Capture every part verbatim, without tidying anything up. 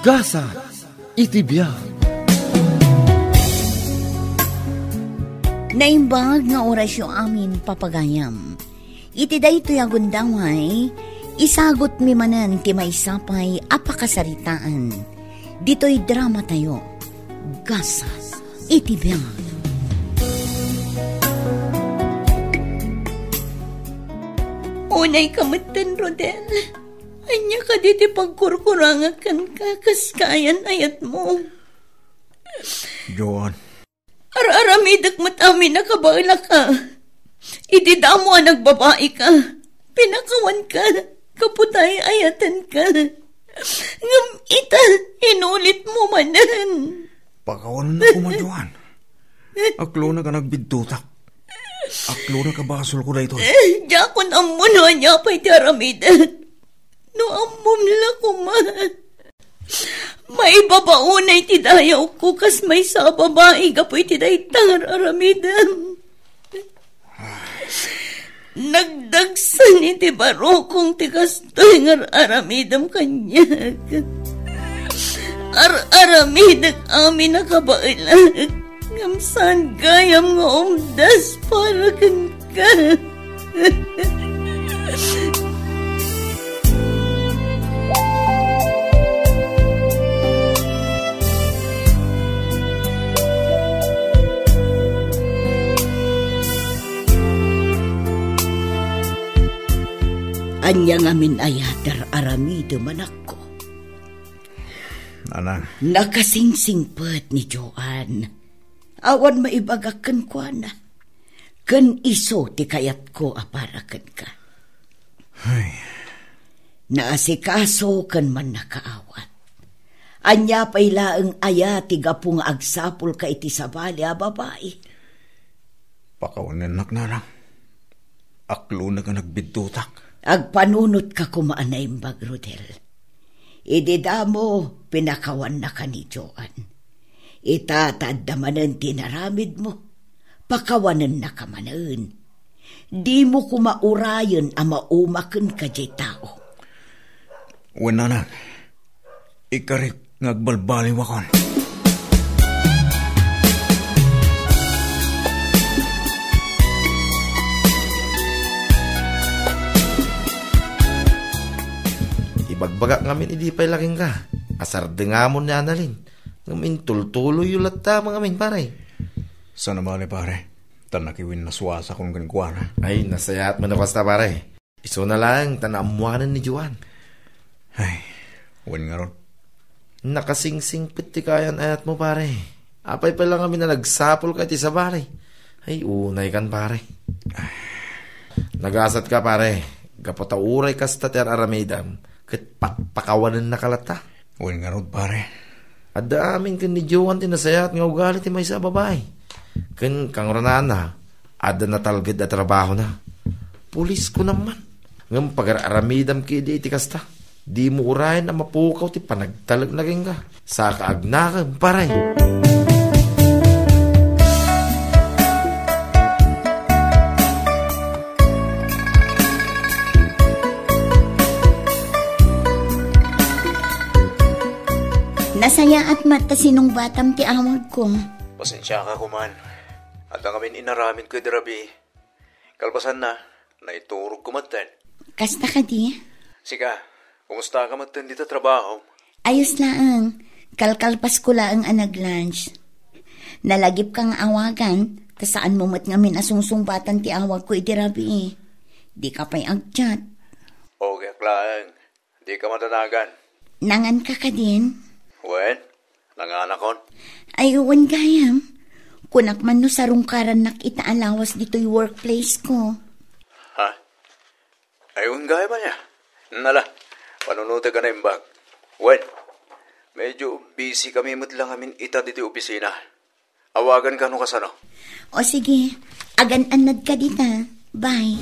Gasat iti biag. Naimbag nga orasyo amin, papagayam. Iti daytoy a gundaway, isagutmi manen ti maysa pay a pakasaritaan. Ditoy dramatayo, Gasat iti biag. Unay ka metten, Rodel. Ania kadi ti pagkurkurangak kenka kas kaayan-ayatmo? Joan. Ar-aramidek met amin a kabaelaka. Idi damo a nagbabaika, pinakawanka, gapu ta ay-ayatenka. Ngem ita, inulitmo manen. Pakawanennak koma, Joan. Aklonak a nagbidduttak. Aklonak a basolko daytoy. Eh, diakon ammo no ania pay ti aramidek. No ammom la koma. Maibabaonay ti dayawko kas maysa a babai gapu iti dayta nga ar-aramidem. Nagdagsen iti barukong ti kastoy nga ar-aramidem kaniak. Ar-aramidek amin a kabaelak, ngem saan gayam nga umdas para kenka. Ania ngamin aya ti ar-aramidem, anakko? Nanang. Nakasingsingpet ni Joan. Awan maibagak kenkuana. Ken isu ti kayatko a para kenka. Ay. Naasikaso ken mannakaawat. Ania pay laeng aya ti gapu nga agsapulka iti sabali a babai? Pakawanennak, nanang. Aklonak a nagbidduttak. Agpanunotka koma a naimbag, Rodel. Idi damo, pinakawannaka ni Joan. Ita ta adda manen ti inaramidmo, pakawanennaka manen. Dimo koma urayen a maumaken kadiay tao. Wen, nanang, ikarik nga agbalbaliwakon. Ibagbagak ngamin idi pay la kenka a sardengamon ni Annalyn. Ngem intultuloyyo latta amin, pare. Saan a bale, pare. Ta nakiwinnaswasakon kenkuana. Ay, nasayaat man a kasta, pare. Isuna laeng ta naammoanen ni Joan. Ay, wen ngarud. Nakasingsingpet ti kaayan-ayatmo, pare. Apay pay la ngamin a nagsapulka iti sabali? Ay, unaykan, pare. Nagasatka, pare. Gapu ta uray kasta ti ar-aramidem, ket pakpakawanennaka latta. Wen ngarud, pare. Adda amin ken ni Joan ti nasayaat nga ugali ti maysa a babai. Ken kangrunana, adda natalged a trabahona. Pulis kunam man. Ngem pagar-aramidam ketdi iti kasta. Dimo urayen a mapukaw ti panagtalekna kenka. Saka agnakem, pare. Nasayaat met ta sinungbatam ti awagko. Pasensiaka koman. Adda ngamin inaramidko idi rabii. Kalpasanna, naiturogko metten. Kasta kadi? Sika, kumustaka metten dita trabahom? Ayos laeng. Kalkalpasko laeng a nag-lunch. Nalagipka nga awagan, ta saanmo met ngamin a sungsungbatan ti awagko idi rabii. Dika pay agchat. Okay ak laeng. Dika madanagan. Nanganka kadin? Wen, nanganakon. Ay, wen gayam. Kunak man no sarungkarannak ita a lawas ditoy workplace ko. Ha? Ay, wen gayam aya. Nala, panunotek a naimbag. Wen, medyo busy kami met la ngamin ita ditoy opisina. Awaganka no kasano. O sige, agan-annadka dita. Bye.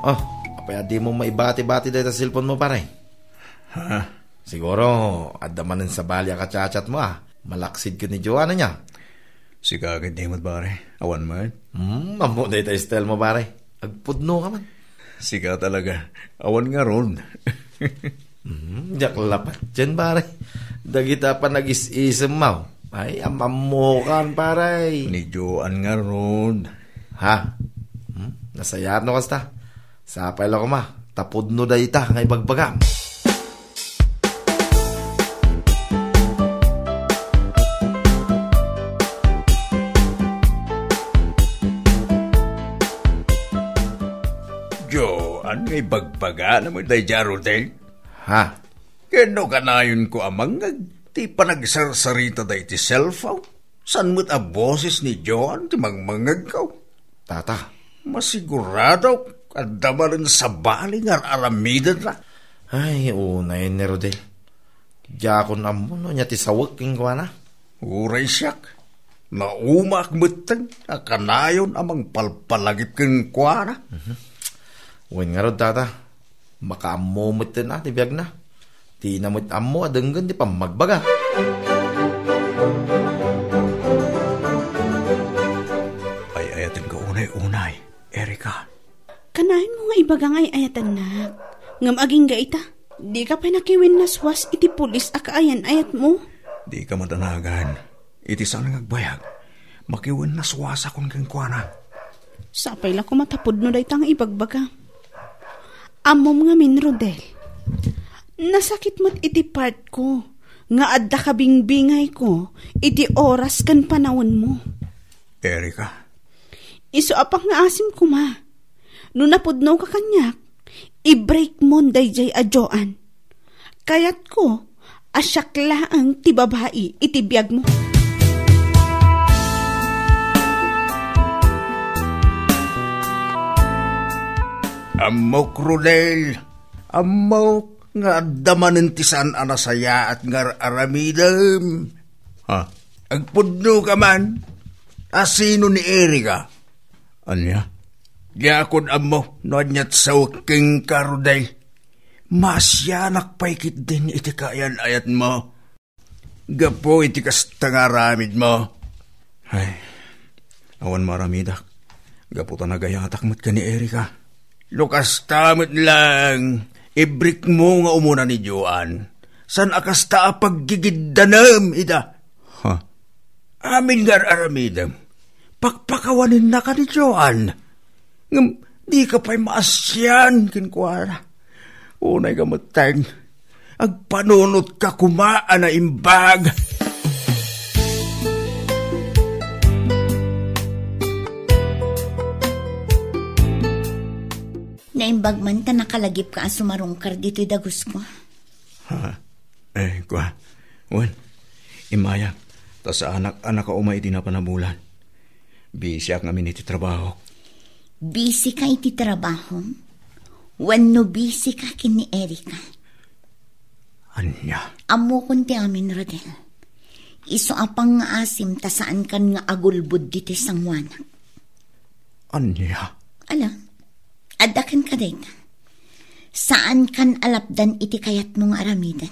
Oh, apay a dimo maibati-bati dayta cellphone mo, pare? Ha? Siguro, adda manen sabali a kachat-chatmo, a. Malaksid ken ni Joanna nia. Sika ket di met, pare. Awan met. Hmm, ammo dayta style mo, pare. Agpudno ka man. Sika talaga. Awan ngarud. Hmm, diak la patien, pare. Dagita panagis-isem mo. Ay, am-ammokan, pare. Ni Joan ngarud. Ha? Hmm? Nasayaat no kasta. Sapay la koma, ta pudno dayta nga ibagbagam. Joan nga ibagbagana met daydiay, Rodel? Ha? Ken no kanayonko a mangngeg ti panagsarsarita daydi cellphone, saan met a boses ni Joan ti mangmangngegko? Tata. Masiguradok adda manen sabali nga ar-aramidenna. Ay, unay ni Rodel. Diakon ammo no ania ti sawek kenkuana. Uray siak, naumaak metten a kanayon a mangpalpalagip kenkuana. Mhm. Wen ngarud, tata, makaammo metten a ti biagna. Dina met ammo a denggen ti pammagbaga. Ay-ayatenka unay-unay, Erika. Kanayon mo nga ibaga nga ay-ayatennak. Ngem agingga ita, dika pay nakiwinnaswas iti pulis a kaayan-ayatmo. Dika madanagan. Iti saan nga agbayag, makiwinnaswasakon kenkuana. Sapay la koma ta pudno dayta nga ibagbaga. Ammom ngamin, Rodel. Nasakit met iti part ko nga adda kabingbingayko iti oras ken panawenmo. Erika. Isu a pangngaasim koma. No napudnoka kaniak, i-break mon daydiay a Joan. Kayatko a siak laeng ti babai iti biagmo. Ammok, Rodel. Ammok nga adda manen ti saan a nasayaat nga ar-aramidem. Ha? Agpudno ka man. A sino ni Erika? Ania? Diakon ammo no ania ti sawek kenka, Rodel. Maasianak pay ketdin iti kaayan-ayatmo. Gapu iti kasta nga aramidmo. Ay, awan maaramidak. Gapu ta nagayatak met ken ni Erika. No kasta met laeng, i-break mo nga umuna ni Joan. Saan a kasta a paggigiddanem ida. Ha? Amin nga ar-aramidem, pakpakawanennaka ni Joan. Ngem dika pay maasian kenkuana. Unay nga metten, agpanunotka koma a naimbag. Naimbag man ta nakalagipka a sumarungkar ditoy dagusko. Ha? Eh, kua. Wen, immayak, ta saanak a nakauma iti napan a bulan. Bisiak ngamin iti trabaho. Bisika iti trabaho? Wenno bisika ken ni Erika? Ania? Ammokon ti amin, Rodel. Isu a pangngaasim ta saankan nga agulbod ditoy sanguanak. Ania? Ala, adda kenka dayta. Saankan a lapdan iti kayatmo nga aramiden.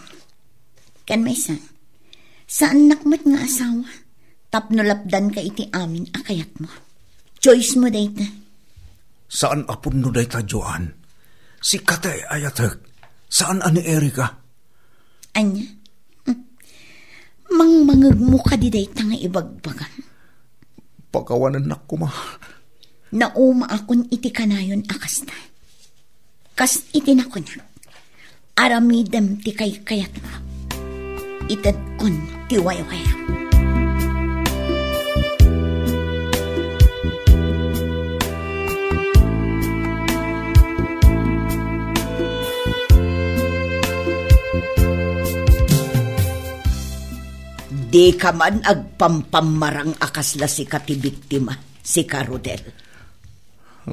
Ken maysa, saannak met nga asawa tapno lapdanka iti amin a kayatmo. Choice mo dayta. Saan a pudno dayta, Joan. Sika ti ay-ayatek. Saan a ni Erika. Ania? Hmm. Mangmangegmo kadi dayta nga ibagbagam? Pakawanennak koma. Naumaakon iti kanayon a kasta. Kas iti nakunak, aramidem ti kaykayatmo. Itedkon ti waywayam. Dika man agpampammarang a kasla sika ti biktima, sika, Rodel.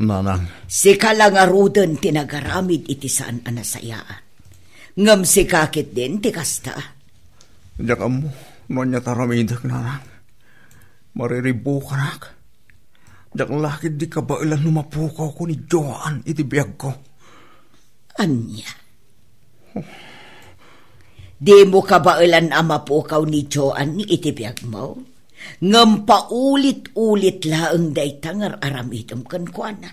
Nanang. Sika la ngaruden ti nagaramid iti saan a nasayaat. Ngem sika ketdin ti kasta. Diak ammo no ania ti aramidek, Nanang. Mariribukanak. Diak la ketdi kabaelan no mapukawko ni Joan iti biagko. Ania? Dimo kabaelan a mapukaw ni Joan iti biagmo? Ngem paulit-ulit laeng dayta nga ar-aramidem kenkuana.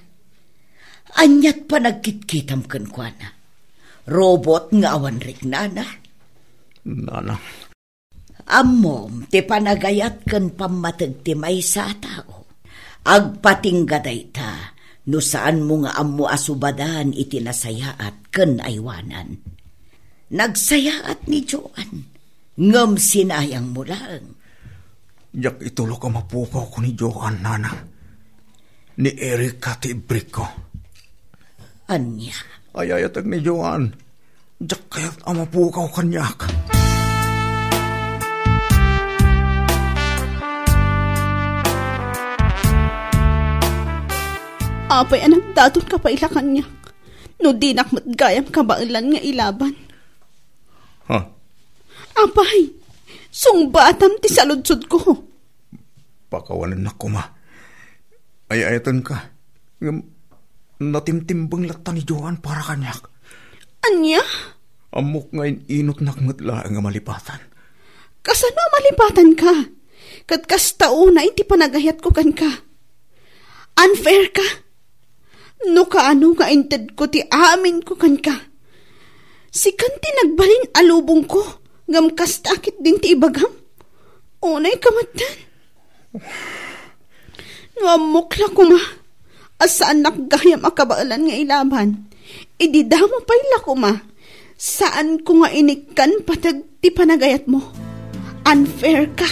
Aniat panagkitkitam kenkuana? Robot nga awan riknana? Nana. Ammom ti panagayat ken pammateg ti maysa a tao. Agpatingga dayta no saanmo nga ammo a subadan iti nasayaat ken aywanan. Nagsayaat ni Joan, ngem sinayangmo laeng. Diak itulok a mapukawko ni Joan, nana. Ni Erika ti ibrikko. Ania? Ay-ayatek ni Joan. Diak kayat a mapukaw kaniak. Apay a nagdatonka pay la kaniak, no dinak met gayam kabaelan nga ilaban? Ha? Apay, sungbatam ti saludsodko. Pakawanennak koma. Ay-ayatenka. Ngem natimtimbeng latta ni Joan para kaniak. Ania? Ammok nga in-inutnak met laeng a malipatan. Kasano a malipatanka? Ket kasta unay ti panagayatko kenka. Unfair ka. No kaano nga intedko ti aminko kenka. Sikan ti nagbalin a lubongko, ngem kasta ketdin ti ibagam. Unay ka metten. No ammok la koma a saannak gayam a kabaelan nga ilaban, idi damo pay la koma, saanko nga inikkan pateg ti panagayatmo. Unfair ka.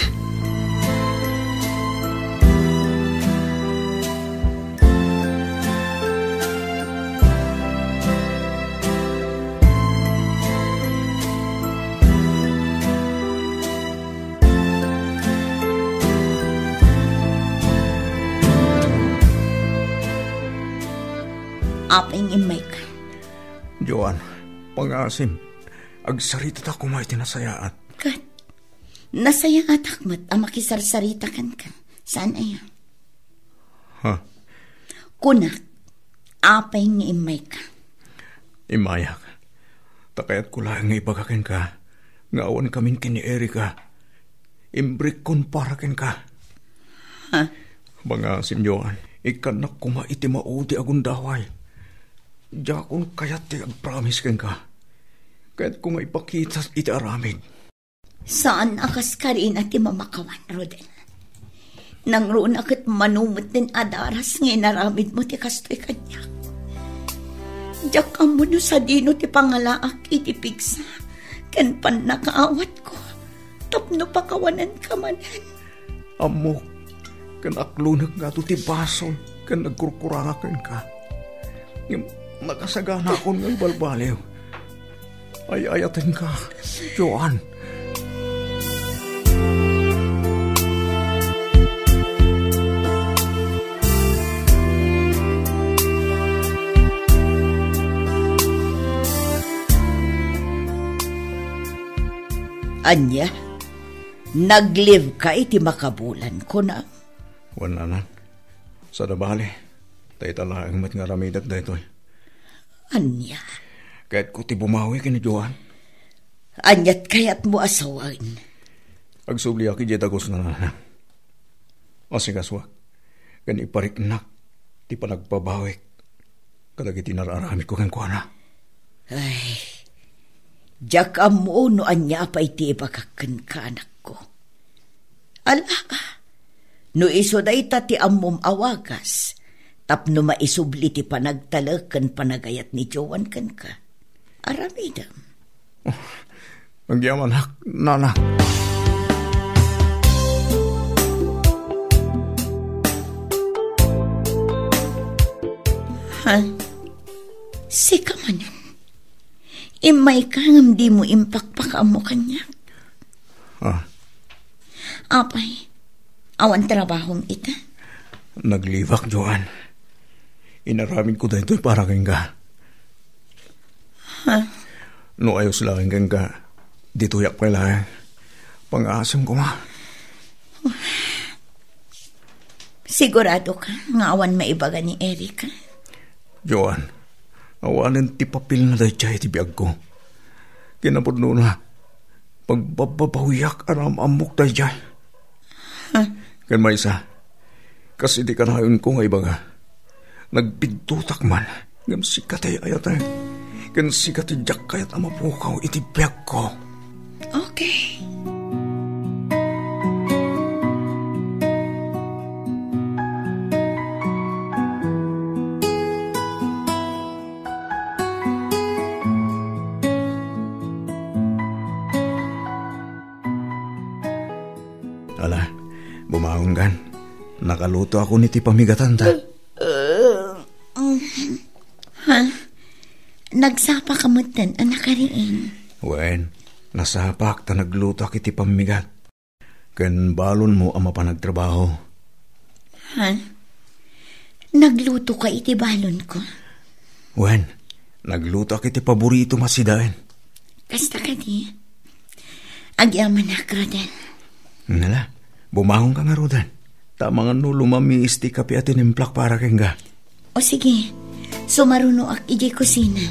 Apay nga immayka? Joan, pangaasim, agsaritatak koma iti nasayaat. Ket nasayaatak met a makisarsarita kenka. Saan aya? Ha? Kunak, apay nga immayka? Immayak. Ta kayatko laeng nga ibaga kenka nga awan kamin ken ni Erika. Imbrikkon para kenka. Ha? Pangaasim, Joan, ikkannak koma iti maudi a gundaway. Diakon kayat ti agpromise kenka. Kayatko nga ipakita iti aramid. Saan a kas karina ti mamakawan, Rodel. Nangruna ket mano met ti adaras nga inaramidmo ti kastoy kaniak. Diak ammo no sadino ti pangalaak iti pigsa ken pannakaawatko tapno pakawanenka manen. Ammok, ken aklonek nga adu ti basol ken nagkurkuranga kenka. Ngem nakasaganakon nga agbalbaliw. Ay-ayatenka, Joan. Ania? Nag-leave ka iti makabulan, kuna? Wen, nana. Sada bale, dayta laeng met nga aramidek daytoy. Ania? Kayatko ti bumawi ken ni Joan. Aniat kayatmo a sawen? Agsubliak idiay dagus, nana. Asikasuak ken ipariknak ti panagbabawik kadagiti nar-aramidko kenkuana. Ay, diak ammo no ania pay ti ibagak kenka, anakko. Alaa, no isu dayta ti ammom a wagas, tapno maisubli ti panagtalek ken panagayat ni Joan kenka, aramidem. Oh, agyamanak, nana. Ha? Sika manen? Immayka ngem dimo impakpakaammo kaniak? Ah. Apay, awan trabahom ita? Nag-leave-ak, Joan. Inaramidko daytoy para kenka. Ha? No ayos laeng kenka, ditoyak pay laeng. Pangaasim koma. Sigurado ka nga awan maibaga ni Erika? Joan, awanen ti papelna daydiay iti biagko. Kinapudnona, pagbabbabawiak a naam-ammok daydiay. Ha? Ken maysa, kas iti kanayon ko nga ibaga, nagpiddotak man, ngem sika ti ay-ayatek, ken sika ti diak kayat a mapukaw iti biagko. Okay. Ala, bumangonkan. Nakalutoakon iti pammigatanta. Ha? Nagsapaka metten a nakariing? Wen, nasapak ta naglutoak iti pammigat. Ken balonmo a mapan agtrabaho. Ha? Naglutoka iti balonko? Wen, naglutoak iti paboritom a sidaen. Kasta kadi? Agyamanak, Rodel. Nala, bumangonka ngaruden. Ta amangan no lumamiis ti kape a tinimplak para kenka. O sige, sumarunoak idiay kusina.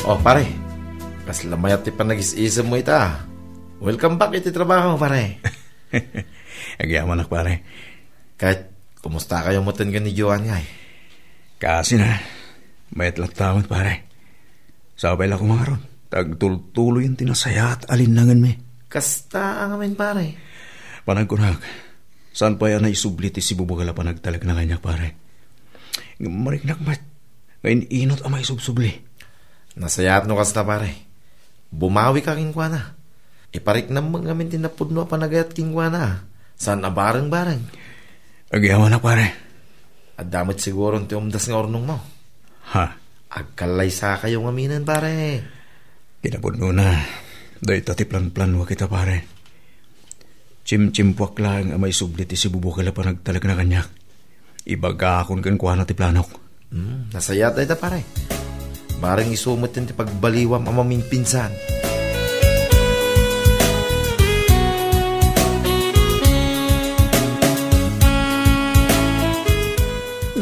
O, pare. Kasla mayat ti panagis-isemmo ita. Welcome back iti trabaho, pare. Agyamanak, pare. Ket, kumusta kayo metten ken ni Joan ngay? Kaasina. Mayat latta met, pare. Sapay la koma ngarud ta agtultuloyen ti nasayaat a linnangenmi. Kasta a ngamin, pare. Panagkunak, saan pay a naisubli ti sibubukel a panagtalekna kaniak, pare? Ngem mariknak met nga in-inut a maisubsubli. Nasayaat no kasta, pare. Bumawika kenkuana. Ipariknam met ngamin ti napudno a panagayat kenkuana. Saan a bareng-bareng. Agyamanak, pare. Adda met siguron ti umdas nga urnongmo. Ha? Agkallaysakayo ngaminen, pare. Kinapudnona, dayta ti planplanwak ita, pare. Chimchimpuak laeng a maisubli ti sibubukel a panagtalekna kaniak. Ibagakon kenkuana ti planok. Hmm, nasayaat dayta, pare. Bareng isu met ti pagbaliwam a maminpinsan.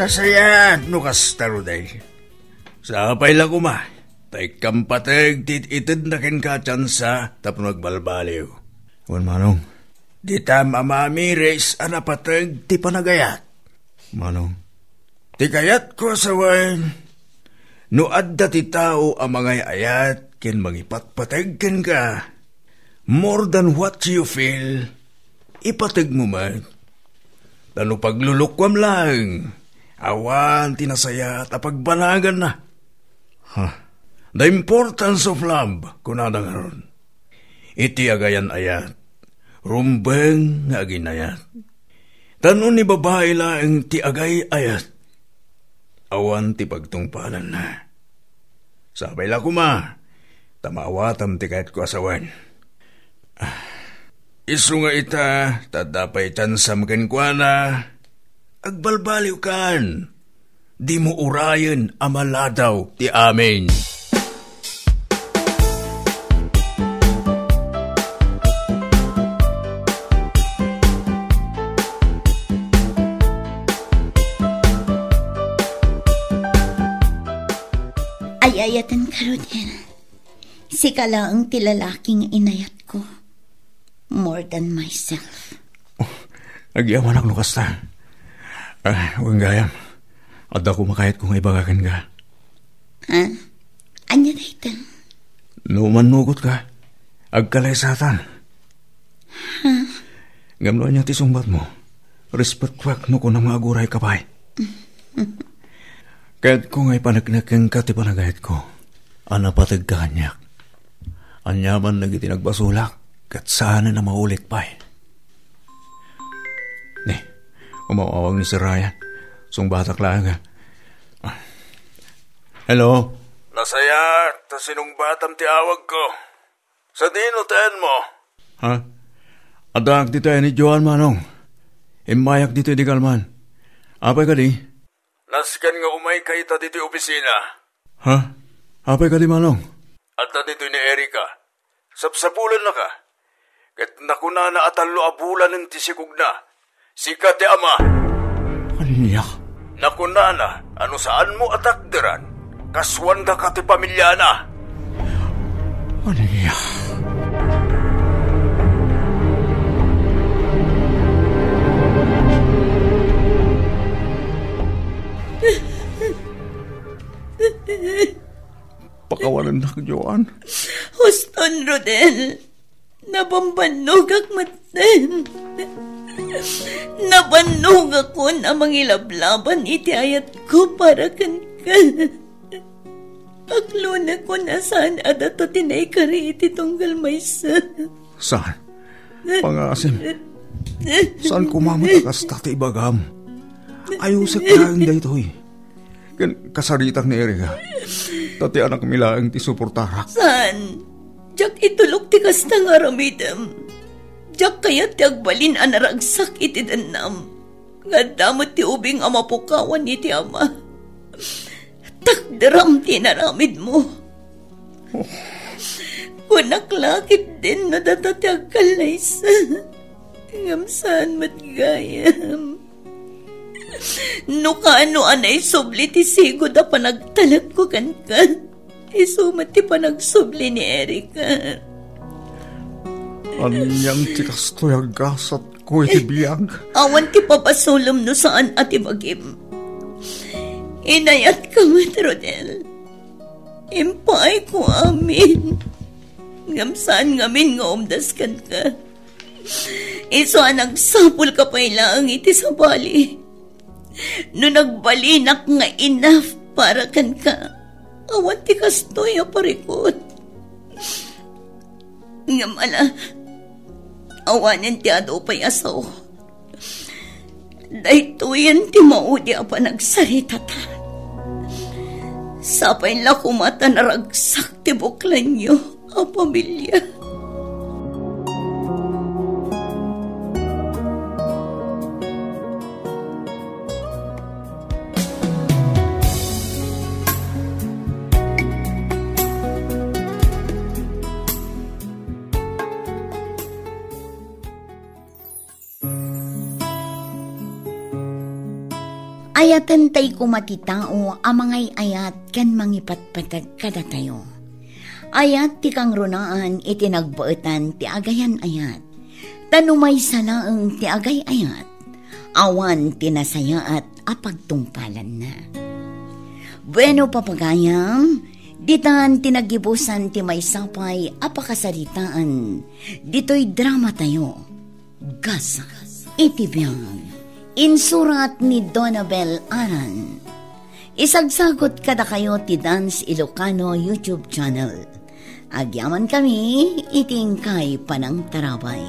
Nasayaat no kasta, Rodel. Sapay la koma ta ikkam pateg ti it-itedna kenka a tiansa tapno agbalbaliw. Wen, Manong. Ditam a mamiris a napateg ti panagayat. Manong. Ti kayatko a sawen, no adda ti tao a mangay-ayat ken mangipatpateg kenka, more than what you feel, ipategmo met. Ta no paglulukuam laeng, awan ti nasayaat a pagbanaganna. Ha? The importance of love, kunada ngarud. Iti agayan-ayat, rumbeng nga aginayat. Ta no ni babai laeng ti agay-ayat, awan ti pagtungpalanna. Sapay la koma, ta maawatam ti kayatko a sawen. Ah, isu nga ita, ta adda pay tiansam kenkuana, agbalbaliwkan. Dimo urayen a maladaw ti amin. Ay-ayatenka, Rodel. Sika laeng ti lalaki nga inayatko more than myself. Oh, agyamanak no kasta. Ah, wen gayam, adda koma kayatko nga ibaga kenka. Ha? Ania dayta? No mannugotka, agkalaysatan. Ha? Ngem no ania ti sungbatmo, respetoak no kunam nga agurayka pay. Kayatko nga ipaneknek kenka ti panagayatko a napategka kaniak. Aniaman dagiti nagbasolak ket saanen a maulit pay. Ni, umawawag ni Sir Ryan. Sungbatak laeng, ha? Hello? Nasayaat ta sinungbatam ti awagko. Sadino ti ayanmo? Ha? Addaak ditoy ni Joan, Manong. Immayak ditoy di kalman. Apay kadi? Nasken nga umayka ita ditoy opisina. Ha? Apay kadi, Manong? Adda ditoy ni Erica. Sapsapulennaka. ket nakunana a tallo a bulanen ti sikogna. Sika ti ama. Ania? Nakunana a no saanmo a takderan, kasuandaka ti pamiliana. Ania? Pakawanennak, Joan. Huston, Rodel. Nabambannogak metten. Nabannogakon a mangilablabas iti ayatko para kenka. Aklonekon a saan a data ti naikari iti tunggal maysa. Saan? Pangasim. Saan koma met a kasta ti ibagam? Ayusek laeng daytoy. Ken kasaritak ni Erika. Ta ti anakmi laeng ti suportarak. Saan? Diak itulok ti kasta nga aramidem. Diak kayat ti agbalin a naragsak iti dennam. Nga adda met ti ubing a mapukawan iti ama. Takderam ti inaramidmo. Kunak la ketdin no data ti agkallaysa. Ngem saan met gayam. No kano a naisubli ti sigud a panagtalekko kenka, isu met ti panagsubli ni Erika. Anian ti kastoy a gasatko iti biag? Awan ti pabasolem no saan a ti bagim. Inayatka met, Rodel. Impaayko amin. Ngem saan ngamin nga umdas kenka. Isu a nagsapulka pay laeng iti sabali. No nagbalinak nga enough para kenka, awan ti kastoy a parikut. Ngem ala, awanen ti adu pay a sao. Daytoyen ti maudi a panagsaritata. Sapay la koma ta naragsak ti buklanyo a pamilia. Ayatentay koma ti tao a mangay-ayat ken mangipatpateg kadatayo. Ayat ti kangrunaan iti nagbaetan ti agayan-ayat. Ta no maysa laeng ti agay-ayat, awan ti nasayaat a pagtungpalanna. Bueno, papagayam, ditan ti naggibusan ti maysa pay a pakasaritaan ditoy dramatayo. Gasat iti biag. Insurat ni Donabel Aran. Isagsagut kadakayo ti Dance Ilocano YouTube channel. Agyamankami iti inkay panangtarabay.